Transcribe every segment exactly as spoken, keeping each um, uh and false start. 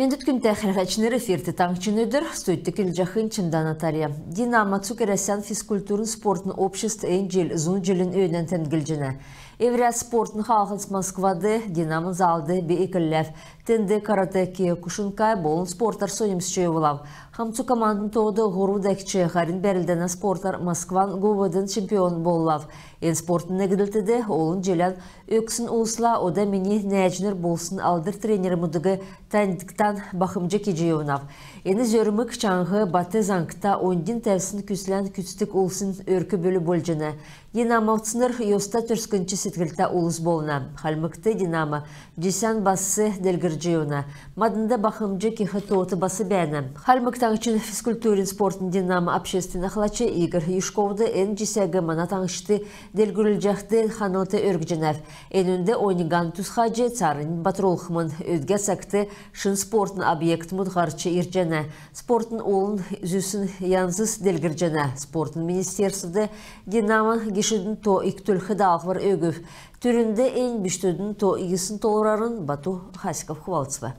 Эндүт, күндтә хәләһәчнр, эфирт «Таңһчин өдр», студьд көдлҗәхнь Чимдә Наталья. «Динамо» цуг Әрәсән физкультурн спортын обществ эн җил зун җилин өөнән темдглҗәнә. Эврә спортын хаалһс Москвад «Динамо» залд би эклләв. Тенд каратэ киокушинкай болн спортар соньмсч йовлав. Хамцу командын тоод һурв дәкҗ һарин бәрлдәнә спортар Москван ГУВД-н чемпион боллав. Эн спортын негдлтд олн җилән өгсн улсла, ода мини нәәҗнр болсн алдр тренермүдиг таньдгтан бахмҗ кеҗ йовнав. Эн зөрмг чаңһ бат заңта, оньдин тәвсн күслән күцәдг улсин өрк-бүл болҗана. Динамовцнр йоста төрскнч седклтә улс болна. Хальмгт «Динамо» җисән бас делгрҗ йовна. Маднд бахмҗ кех тоот бас бәәнә. Хальмг Таңһчин физкультурн спортын «Динамо» обществин ахлач Игорь Юшковд эн җисәг мана таңһчд делгрүлҗәхд ханлт өргҗәнәв. Энүнд оньган тусхаҗ, цааранднь батрулхмн. Өдгә цагт шин спортын объектмүд һарч ирҗәнә. Спортын олн зүсн янзс делгрҗәнә. Спортын министерствд «Динамо» гешүдин то икдүлх даалһвр өгүв. Түрүнд эн бичкдүдин то йисн тоолврарн. Бату Хасиков хувалцв.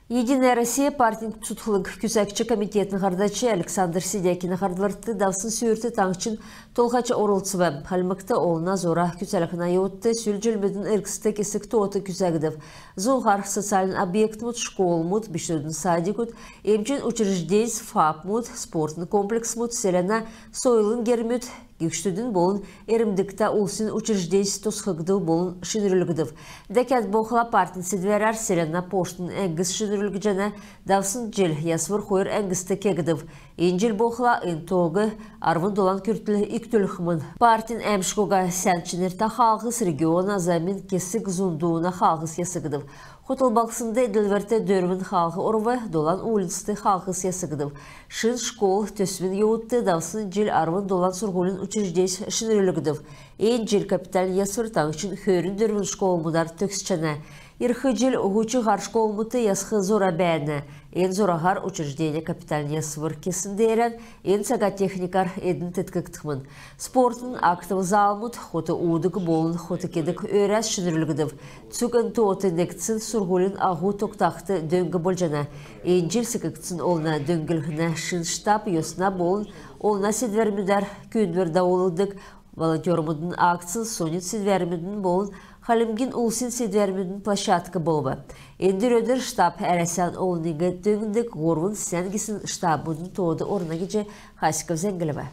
«Единая Россия» партин цутхлң күцәгч комитетин һардач Александр Сидякин һардврт давсн сүүрт таңһчин Толһач орлцв. Хальмгт олна зура күцәлһнә йовудт сүл җилмүдин эргцд кесг тоот күцәгдв. Зун һар социальн объектмүд: школмуд, бичкдүдин садикүд, эмчин учрежденьс, ФАП-муд, спортын комплексмүд, селәнә сойлын гермүд, гихчдүдин болн эрмдгтә улсин учрежденьс тосхгдв болн шинрүлгдв. Дәкәд болхла партин седвәрәр селәнә поштын әңгс шинрүлгдҗәнә. Давсн җил ясвр хойр әңгст кегдв. Эн җил болхла эн тоог арвн долан күртл икдүлхмн. Партин «Әәмшг уга, сән чинртә хаалһс» региона замин кесг зун дууна хаалһс ясгдв. Хотл балһснд эдлврт дөрвн хаалһ орв, долан уульнцд хаалһс ясгдв. Шин школ төсвин йовудт давсн җил арвн долан сурһулин учрежденьс шинрүлгдв. Эн җил капитальн ясвр таңһчин хөрн дөрвн школмудар төгсҗәнә. Ирх җил һуч һар школмудт ясх зура бәәнә. Эн зураһар учреждень капитальн ясвр кесн деерән эн цага техникәр эдн теткгдхмн. Спортын актов залмуд хот уудг болн хот кедг өрәс шинрүлгдв. Цуг эн тоот негдсн сурһулин аһу тогтахд дөң болҗана. Эн җил секгдсн олна дөңнлһнә шин штаб йосна болн олна седвәрмүдәр күүндвр давулдг волонтермудын акцин соньн седвәрмүдин болн хальмгин улсин седвәрмүдин площадк болв. Эндр өдр штаб Әрәсән олниг дөңндг һурвн сән гисн штабмудын тоод орна гиҗ Хасиков зәңглв.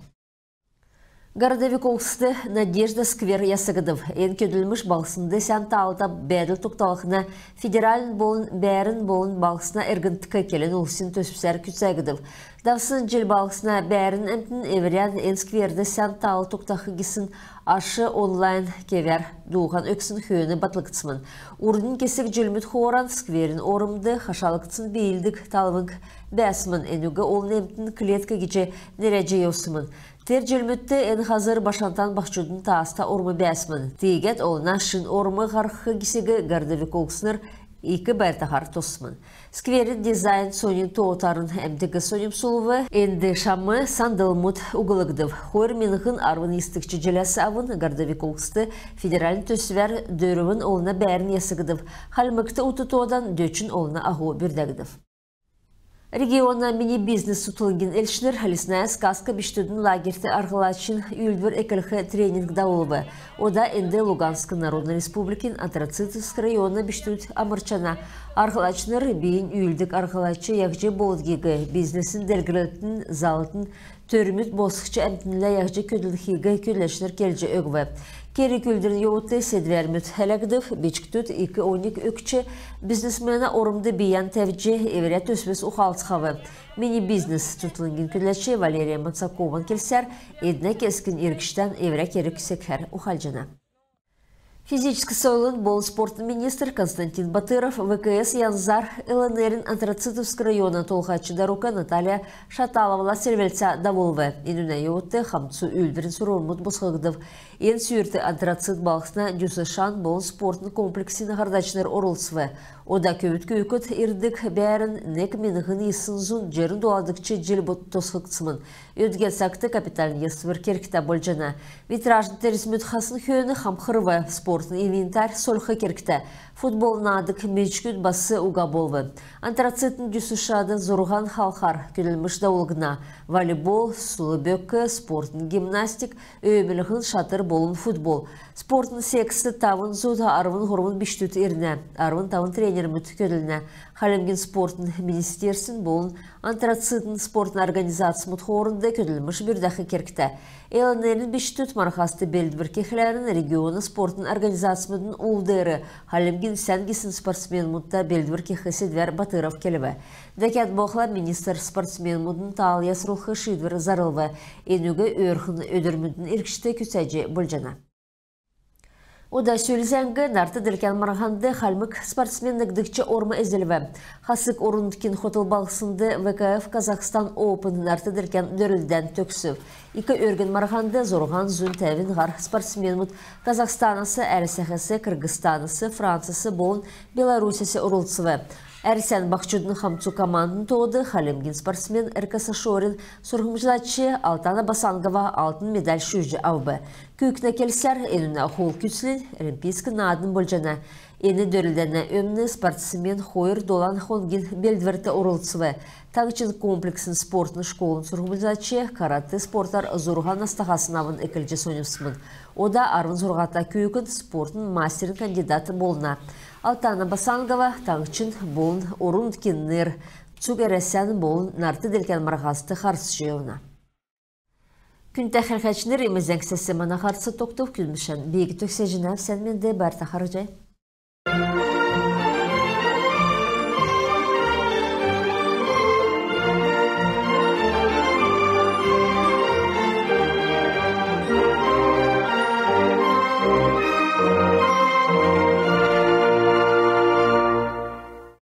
Городовиковскд «Надежда» сквер ясгдв. Эн көдлмш балһснд сән таалта бәәдл тогталһна федеральн болн бәәрн болн балһсна эргндк келн улсин төсвсәр күцәгдв. Давсн җил балһсна бәәрн әмтн эврән эн скверд сән таал тогтах гисн аш онлайн кевәр дууһан өгсн хөөн батлгдсмн. Урднь кесг җилмүд хооран скверин ормд хашалгдсн биилдг талвң бәәсмн. Энүг олн әмтн «Клетка» гиҗ нерәдҗ йовсмн. Тер җилмүдт эн һазр Башантан баһчудын тааста орм бәәсмн. Тиигәд олна шин орм һарһх гисиг городовиковскнр ик байртаһар тоссмн. Скверин дизайн соньн тоотарн әмтиг соньмсулв. Энд шам, сандлмуд углгдв. Хойр миңһн арвн йисдгч җиләс авн Городовиковскд федеральн төсвәр дөрвн олна бәәрн ясгдв. Хальмгт ут тоодан дөчн олна аһу бүрдәгдв. Региона «Мини бизнес» цутхлңгин элчнр «Лесная сказка» бичкдүдин лагерьт арһлачин үүлдвр эклх тренинг давулв. Ода энд Луганск Народн Республикин Антрацитовск района бичкдүд амрчана. Арһлачнр бийнь үүлддг арһлач яһҗ болдгиг, бизнесин делгрлтин, заллтин төрмүд босхҗ, әмтнлә яһҗ көдлхиг көдләчнр келҗ өгв. Керг-үүлдврин йовудт седвәрмүд хәләгдв. Бичкдүд ик оньг өгч, бизнесмена ормд бийән тәвҗ, эврә төсвс ухалцхав. «Мини бизнес» цутхлңгин көдләч Валерия Мацакован келсәр, эднә кесгнь иргчдән эврә керг секхәр ухалҗана. Физическ сойлын болн спортын министр Константин Батыров В К С янзар Л Н Р-ин Антрацитовск района толһач дарук Наталья Шаталовала селвлцә давулв. Энүнә йовудт хамцу үүлдврин сурврмуд босхгдв. Эн сүүрт Антрацит балһсна ДЮСШ-н болн спортн комплексин һардачнр орлцв. Ода көвүд күүкд ирдг бәәрн нег миңһн йисн зун җирн доладгч җил бо-, тосхгдсмн. Өдгә цагт капитальн ясвр кергтә болҗана. Витражн терзмүд хасн хөөн хамхрв, спортн инвентарь сольх кергтә. Футбол наадг мечгүд бас уга болв. Антрацитин ДЮСШ-д зурһан халхар көдлмш давулгдна: волейбол, сулбөк, спортн гимнастик, өөмлһн, шатр болн футбол. Спортн секцд тавн зун арвн һурвн бичкдүд ирнә, арвн тавн тренермүд көдлнә. Хальмгин спортн министерствин болн Антрацитин спортн организацмуд хоорнд көдлмш бүрдәх кергтә. ЛНР-ин бичкдүд марһаст белдвр кехләрн региона спортн организацмудын ул деер Хальмгин сән гисн спортсменмүдтә белдвр кех седвәр Батыров келв. Дәкәд болхла министр спортсменмүдин таал ясрулх шиидвр зарлв. Энүг өөрхн өдрмүдин иргчд күцәҗ болҗана. Ода сүл зәңг. Нарт делкән марһанд хальмг спортсмен негдгч орм эзлв. Хасг орн-нутгин хотл балһснд В К Ф Казахстан Open нарт делкән дөрлдән төгсв. Ик өргн марһанд зурһан зун тәвн һар спортсменмүд Казахстанас, Әрәсәһәс, Кыргызстанас, Францас болн Беларусяс орлцв. Әрәсән баһчудын хамцу командин тоод хальмгин спортсмен РКСШОР-ин сурһмҗлач Алтана Басангова алтн медаль шүүҗ авв. Күүкнә келсәр, энүнә һол күцлнь олимпийск наадн болҗана. Эн дөрлдәнә өмн спортсмен хойр долан хонгин белдврт орлцв. Таңһчин комплексн спортн школын сурһмҗлач каратэ спортар зурһан настаһасн авн эклҗ соньмссмн. Ода арвн зурһата күүкн спортн мастерин кандидат болна. Алтана Басангова таңһчин болн орн-нутгин нер цуг Әрәсән болн нарт делкән марһаст харсҗ йовна. Күндтә хәләһәчнр, иим зәңгсәс мана һарц тогтв. Көдлмшән би төгсәҗәнәв. Сән менд бәәтн, харһий.